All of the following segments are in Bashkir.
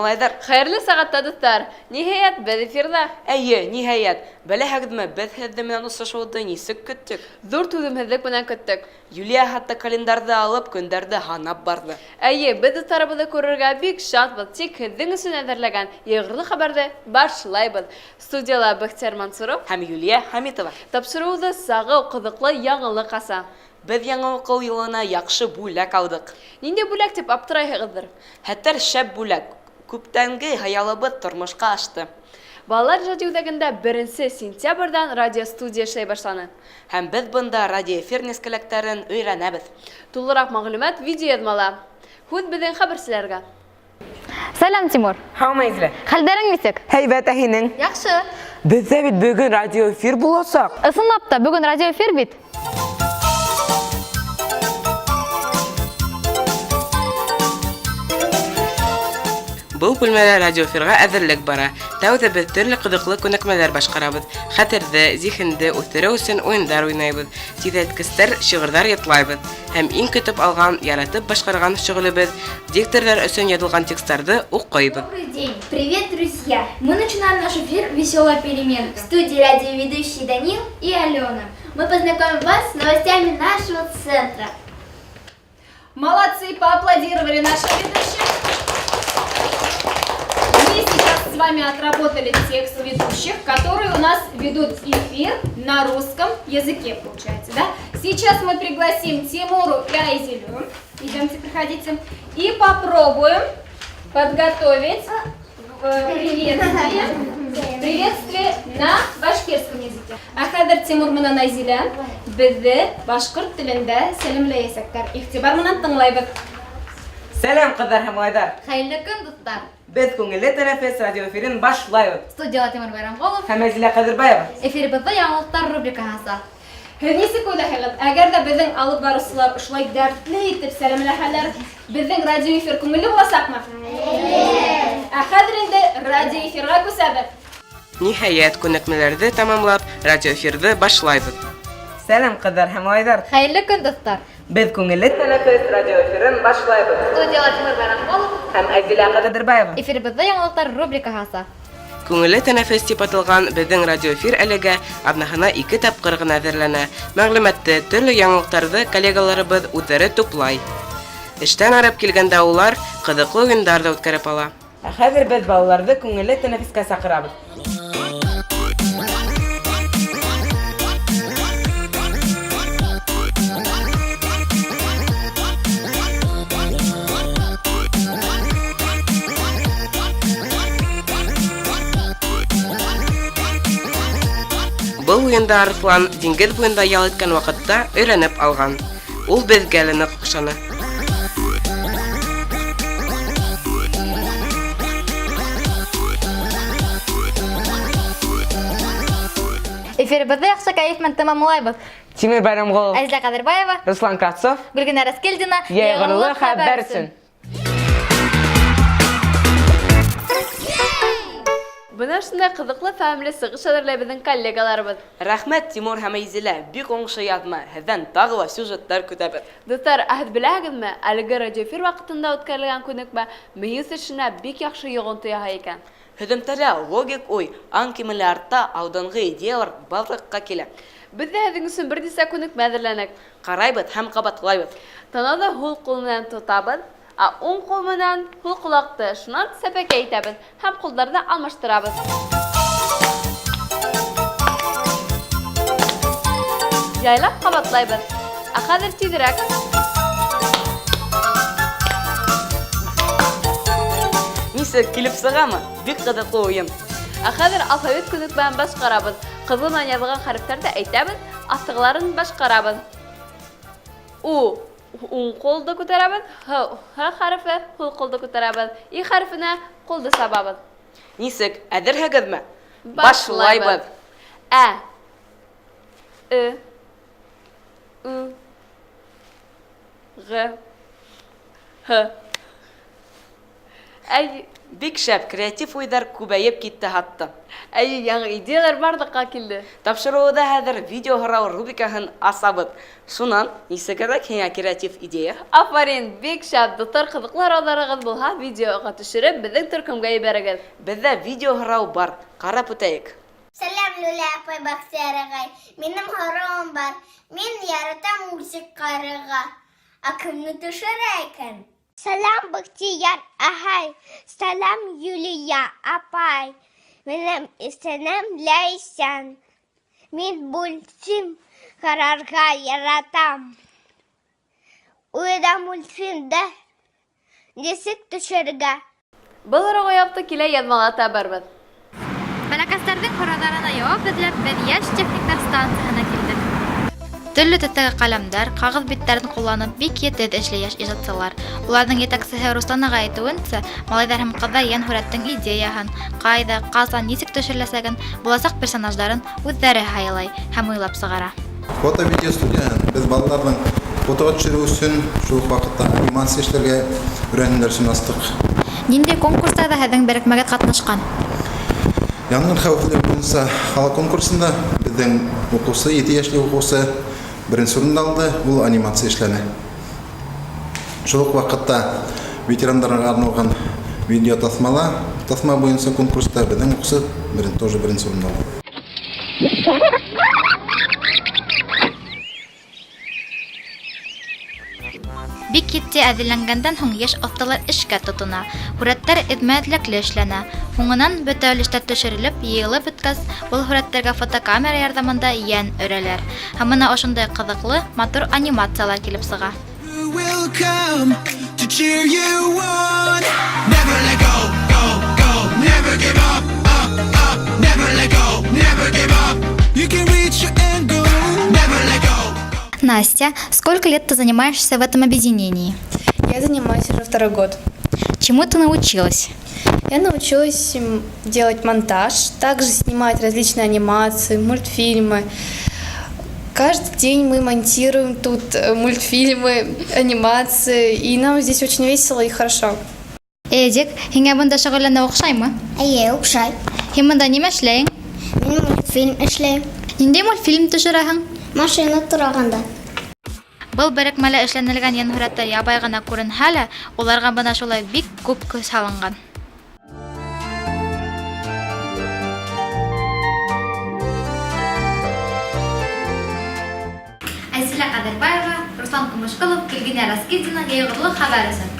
малайҙар! Хәйерле сәғәттә, дуҫтар! Ниһайәт, беҙ эфирҙа! Әйе, ниһайәт! Беләһегеҙме, беҙ һеҙҙең менән осрашыуҙы нисек көттөк? Ҙур түҙемһеҙлек менән көттөк. Юлия хатта календарҙы алып, көндәрҙе һанап барҙы. Әйе, беҙ дуҫтарыбыҙҙы күрергә бик шатбыҙ, тик һеҙҙең өсөн әҙерләгән йыйғырлы хәбәрҙе башлайбыҙ. Студияла Бәхтияр Мансуров һәм Юлия Хәмитова. Тапшырыуҙы сағыу, ҡыҙыҡлы яңылыҡ аса. Беҙ яңы уҡыу йылына яҡшы бүләк алдыҡ. Ниндәй бүләк тип аптырайһығыҙҙыр? Хәтәр шәп бүләк! Күптәнге хыялыбыҙ тормошҡа ашты. Балалар ижади үҙәгендә беренсе сентябрҙән радиостудия эшләй башланы. Һәм беҙ бында радиоэфир нескәлектәрен өйрәнәбеҙ. Тулыраҡ мәғлүмәт видеояҙмала. Һүҙ беҙҙең хәбәрселәргә. Сәләм, Тимур. Һаумы, Әйзилә. Хәлдәрең нисек? Һәйбәт, ә һинең? Яҡшы. Беҙҙә бит бөгөн радиоэфир буласаҡ. Ысынлап та, бөгөн радиоэфир бит. Был бүлмәлә радиоэфирға әҙерлек бара. Тәүҙә беҙ төрлө ҡыҙыҡлы күнекмәләр башҡарабыҙ. Хәтерҙе, зиһенде үҫтереү өсөн уйындар уйнайбыҙ, тиҙәткестәр, шиғырҙар ятлайбыҙ. Һәм иң көтөп алған, яратып башҡарған шөғөлөбөҙ, дикторҙар өсөн яҙылған тексттарҙы уҡыйбыҙ. Добрый день! Привет, друзья! Мы начинаем наш эфир «Веселая переменка». В студии радиоведущие Данил и Алена. Мы познакомим вас с новостями нашего центра. Молодцы, поаплодировали нашим ведущим. Мы сейчас с вами отработали текст ведущих, которые у нас ведут эфир на русском языке, получается, да? Сейчас мы пригласим Тимуру и Айзелю. Идемте, проходите. И попробуем подготовить приветствие на башкирском языке. Ә хәҙер Тимур менән Айзилә беҙҙе башҡорт телендә сәләмләйәсәктәр. Иғтибар менән тыңлайбыҙ. Сәләм, ҡыҙҙар һәм малайҙар! Хәйерле көн, дуҫтар! Беҙ күңелле тәнәфес радиоэфирын башлайбыҙ. Студияла Тимур Байрамғолов һәм Әзилә Ҡәҙербаева. Эфирыбыҙҙы яңылыҡтар рубрикаһы аса. Һеҙ нисек уйлайһығыҙ, әгәр ҙә беҙҙең алып барыусылар ошолай дәртле итеп сәләмләһәләр, беҙҙең радиоэфир күңелле буласаҡмы? Ә хәҙер инде радиоэфирға күсәбеҙ. Ниһайәт, күнекмәләрҙе тамамлап, радиоэфирҙы башлайбыҙ. Сәләм, ҡыҙҙар һәм малайҙар! Хәйерле көн, дуҫтар! Беҙ күңелле тәнәфес радиоэфирын башлайбыҙ. Студияла Тимур Байрамғолов һәм Әзилә Ҡәҙербаева. Эфирыбыҙҙы яңылыҡтар рубрикаһы аса. Күңелле тәнәфес тип аталған беҙҙең радиоэфир әлегә аҙнаһына ике тапҡыр ғына әҙерләнә. Мәғлүмәтте, төрлө яңылыҡтарҙы коллегаларыбыҙ үҙҙәре туплай. Эштән арып килгәндә улар ҡыҙыҡлы уйындар ҙа үткәреп ала. Ә хәҙер беҙ балаларҙы күңелле тәнәфескә саҡырабыҙ. Был уйынды Арыҫлан диңгеҙ буйында ял иткән ваҡытта өйрәнеп алған. Ул беҙгә лә ныҡ оҡшаны. Эфирыбыҙҙы яҡшы кәйеф менән тамамлайбыҙ. Тимур Байрамғолов, Әзилә Ҡәҙербаева, Руслан Кравцов, Гөлгенә Раскелдина. Йәйғорло хәбәр өсөн. Бына шундай ҡыҙыҡлы фәһемле сығыш әҙерләй беҙҙең коллегаларыбыҙ. Рәхмәт, Тимур һәм Әйзилә, бик уңышлы яҙма. Һеҙҙән тағы ла сюжеттар көтәбеҙ. Дуҫтар, ә һеҙ беләһегеҙме, әлеге радиоэфир ваҡытында үткәрелгән күнекмә мейе үҫешенә бик яҡшы йоғонто яһай икән. Һөҙөмтәлә логик уй, аң кимәле арта, алдынғы идеялар барлыҡҡа килә. Беҙ ҙә һеҙҙең өсөн бер нисә күнекмә әҙерләнек. Ҡарайбыҙ һәм ҡабатлайбыҙ. Танауҙы һул ҡул менән тотабыҙ, ә уң ҡул менән һул ҡолаҡты, шунан сәпәкәй итәбеҙ һәм ҡулдарҙы алмаштырабыҙ. Яйлап ҡабатлайбыҙ. Ә хәҙер тиҙерәк. Нисек килеп сығамы? Бик ҡыҙыҡлы уйын. Ә хәҙер алфавит күнекмәһен башҡарабыҙ. Ҡыҙыл менән яҙылған хәрефтәрҙе әйтәбеҙ, аҫтығыларын башҡарабыҙ. У уң ҡулды күтәрәбеҙ, Һ, Һ хәрефе һул ҡулды күтәрәбеҙ, И хәрефенә ҡулды сабабыҙ. Нисек, әҙерһегеҙме? Башлайбыҙ. Ә, Ö, Ү, Ғ, Һ. Әй, Бик шәп, креатив уйҙар күбәйеп китте хатта. Әйе, яңы идеялар барлыҡҡа килде. Тапшырыуҙа хәҙер видео һорау рубрикаһын асабыҙ. Шунан, нисегерәк һиңә креатив идея? Афарин, бик шәп. Дуҫтар, ҡыҙыҡлы һорауҙарығыҙ булһа, видеоға төшөрөп, беҙҙең төркөмгә ебәрегеҙ. Беҙҙә видео һорау бар, ҡарап үтәйек. Сәләм, Лүлә апай, Бәхтиәр ағай. Минең һорауым бар. Мин яратам мультик ҡарарға. Ә кемде төшөрә икән? Сәләм, Бәхтиәр ағай. Сәләм, Юлия апай. Минең исемем Ләйсән. Мин мультфильм ҡарарға яратам. Уйҙа мультфильмды нисек төшөрөргә? Был һорауға яуапты килә яҙмала табырбыҙ. Бәләкәстәрҙең һорауҙарына яуап эҙләп, беҙ йәш техниктар станцияһына килдек. Төрлө төҫтәге ҡәләмдәр, ҡағыҙ биттәрен ҡулланып, бик етеҙ эшләй йәш ижадсылар. Уларҙың етәксеһе Руслан ағай әйтеүенсә, малайҙар һәм ҡыҙҙар йән һүрәттең идеяһын, ҡайҙа, ҡасан, нисек төшөрөләсәген, буласаҡ персонаждарын үҙҙәре һайлай һәм уйлап сығара. Фото-видео студияһын беҙ балаларҙың фотоға төшөрөү өсөн, шул уҡ ваҡытта анимация эшләргә өйрәнһендәр өсөн астыҡ. Ниндәй конкурстарҙа һеҙҙең берекмәгеҙ ҡатнашҡан? Янғын хәүефлелеге буйынса халыҡ конкурсында беҙҙең уҡыусы, 7 йәшлек уҡыусы беренсе урынды алды, ул анимация эшләне. Шул уҡ ваҡытта ветерандарға арналған видео таҫмала, таҫма буйынса конкурста беҙҙең уҡыусы тоже беренсе урынды алды. Бик етди әҙерләнгәндән һуң йәш оҫталар эшкә тотона. Һүрәттәр эҙмә-эҙлекле эшләнә. Һуңынан бөтә өлөштәр төшөрөлөп, йыйылып бөткәс, был һүрәттәргә фотокамера ярҙамында йән өрәләр. Һәм бына ошондай ҡыҙыҡлы, матур анимациялар килеп сыға. Who will come to cheer you on? Never let go, go, go. Never give up, up, up. Never let go, never give up. You can reach your end goal. Never let go. Настя, сколько лет ты занимаешься в этом объединении? Я занимаюсь уже второй год. Чему ты научилась? Я научилась делать монтаж, также снимать различные анимации, мультфильмы. Каждый день мы монтируем тут мультфильмы, анимации, и нам здесь очень весело и хорошо. Эдик, һиңә бында шөғөлләнеү оҡшаймы? Эйе, оҡшай. Һин бында нимә эшләйһең? Мин мультфильм эшләйем. Ниндәй мультфильм төшөрәһең? Машина турағында. Был берекмәлә эшләнелгән йәнһүрәттәр ябай ғына күренһә лә, уларға бына шулай бик күп көс һалынған. Әзилә Ҡәҙербаева, Руслан Көмөшҡолов, Гөлгенә Раскидина, Йәйғорло хәбәр өсөн.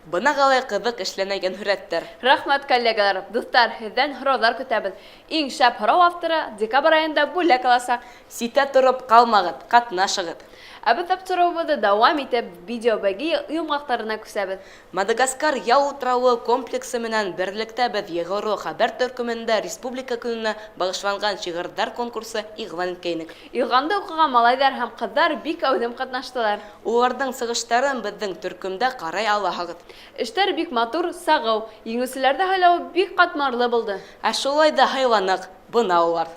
Бына ҡалай ҡыҙыҡ эшләнә йәнһүрәттәр. Рәхмәт, коллегалар. Дуҫтар, һеҙҙән һорауҙар көтәбеҙ. Иң шәп һорау авторы декабрь айында бүләк аласаҡ. Ситтә тороп ҡалмағыҙ, ҡатнашығыҙ. Ә беҙ тапшырыуыбыҙҙы дауам итеп, видео бәйге йомғаҡтарына күсәбеҙ. Мадагаскар ял утрауы комплексы менән берлектә беҙ Йәйғорло хәбәр төркөмөндә Республика көнөнә бағышланған шиғырҙар конкурсы иғлан иткәйнек. Иғланды уҡыған малайҙар һәм ҡыҙҙар бик әүҙем ҡатнаштылар. Уларҙың сығыштарын беҙҙең төркөмдә ҡарай алаһығыҙ. Эштәр бик матур, сағыу. Еңеүселәрҙе һайлауы бик ҡатмарлы булды. Ә шулай ҙа һайланыҡ. Бына улар.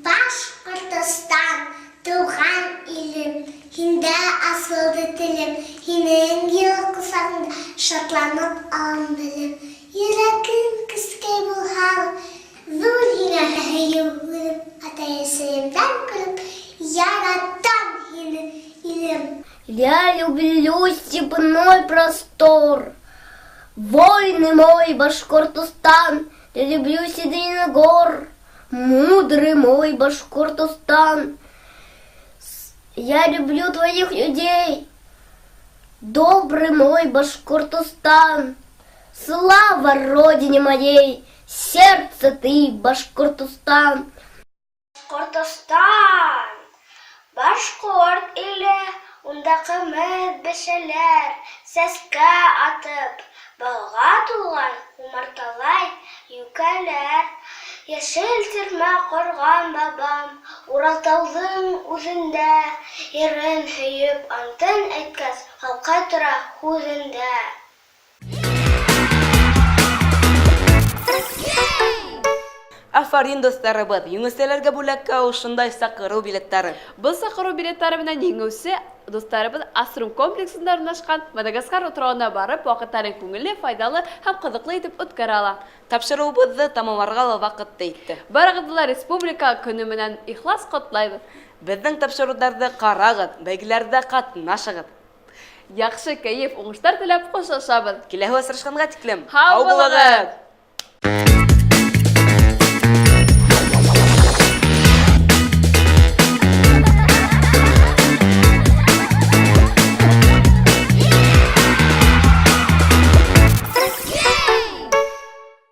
Башҡортостан, тыуған илем, һиндә асылды телем, һинең йылы ҡосағыңда шатланып алам белем. Йөрәгем кескәй булһа ла, ҙур һиңә һөйөү һүҙем, атай-әсәйемдән көлөп, яратам һине, илем. Я люблю степной простор, вольный мой Башкортостан, я люблю седины гор, мудрый мой Башкортостан. Я люблю твоих людей, добрый мой Башкортостан. Слава родине моей, сердце ты, Башкортостан. Башҡортостан, башҡорт иле, унда ҡымыҙ бешәләр, сәскә атып, балға тулған умарталай йүкәләр. Йәшел тирмә ҡорған бабам, Уралтауҙың үҙендә, ерен һөйөп, антын әйткәс, халҡы тора һүҙендә. Афарин, дуҫтарыбыҙ! Еңеүселәргә бүләккә ошондай саҡырыу билеттары. Был саҡырыу билеттары менән еңеүсе дуҫтарыбыҙ Аструм комплексында урынлашҡан Мадагаскар утрауына барып, ваҡыттарын күңелле, файҙалы һәм ҡыҙыҡлы итеп үткәрә ала. Тапшырыуыбыҙҙы тамамларға ла ваҡыт та етте. Барығыҙҙы ла Республика көнө менән ихлас ҡотлайбыҙ. Беҙҙең тапшырыуҙарҙы ҡарағыҙ, бәйгеләрҙә ҡатнашығыҙ. Яҡшы кәйеф, уңыштар теләп хушлашабыҙ. Киләһе осрашҡанға тиклем һау булығыҙ!